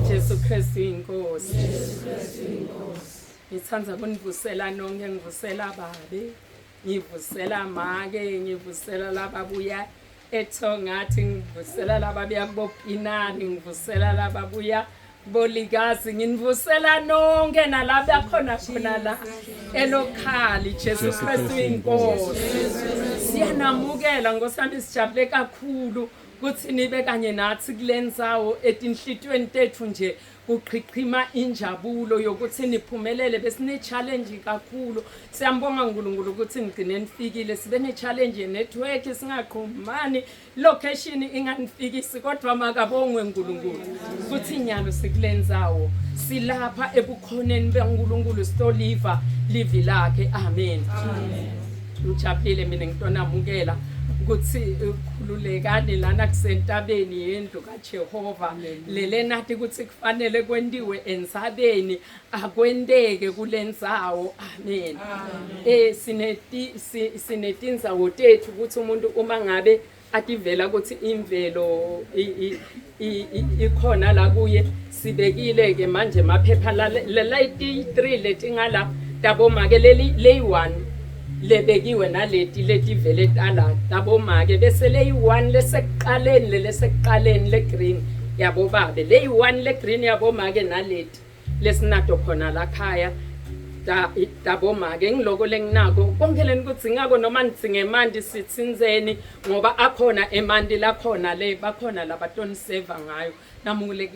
Jesu Kristu inkosi. Ngithanda kunivusela nonke, ngivusela babe, ngivusela make, ngivusela lababuya eThongathi, ngivusela lababuya kuboPinani, ngivusela lababuya bolikazi, nginivusela nonke nalaba khona khona la elokhali. Jesu Kristu inkosi. Siyanamukela Nkosi, sijabule kakhulu kuthi nibe kanye nathi kulendzawo. Etinhlitiyweni tethu nje kuqhiqhima injabulo yokuthi niphumelele. Besine challenge kakhulu, siyambonga uNkulunkulu ukuthi nigcine nifikile. Sibe ne challenge ye network, singaqhumani, location inganifikisi, kodwa makabongwe uNkulunkulu kuthi nyalo sikulenzawo, silapha ebukhoneni beNkulunkulu, sitoliva livi lakhe. Amen. Ngijabulile mina ngitonamukela ukuthi khululekani lana kusentabeni yendlu kaJehova. Lele nathi ukuthi kufanele kwentiwe entsabeni, akwenteke kulendzawo. Amen. Sineti sinetindzawo tethu ukuthi umuntu uma ngabe ativela ukuthi imvelo ikhona la kuye, sibekile ke manje maphepha la 3 letingala tabomake, leli leyi-1 lebekiwe naleti letivele tala tabomake, bese leyi-1 lesekuqaleni, lelesekuqaleni le-green yabobabe, leyi-1 le-green yabomake, naleti lesinato khona lakhaya tabomake. Ngiloko lenginako konke leni kudzingako, noma nidzinga emanti, sitsintseni ngoba akhona emanti lakhona le, bakhona labatoniseva ngayo.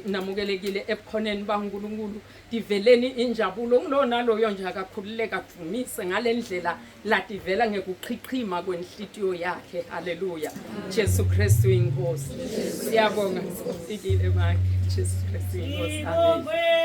Namukelekile ebukhoneni baNkulunkulu. Tiveleni injabulo, ngilowo naloyo nje akakhululeka adumise ngale ndlela lativela ngekuqhiqhima kwenhlitiyo yakhe. Haleluya, Jesu Kristu inkosi. Siyabonga, sifikile manje. Jesu Kristu inkosi. Amen.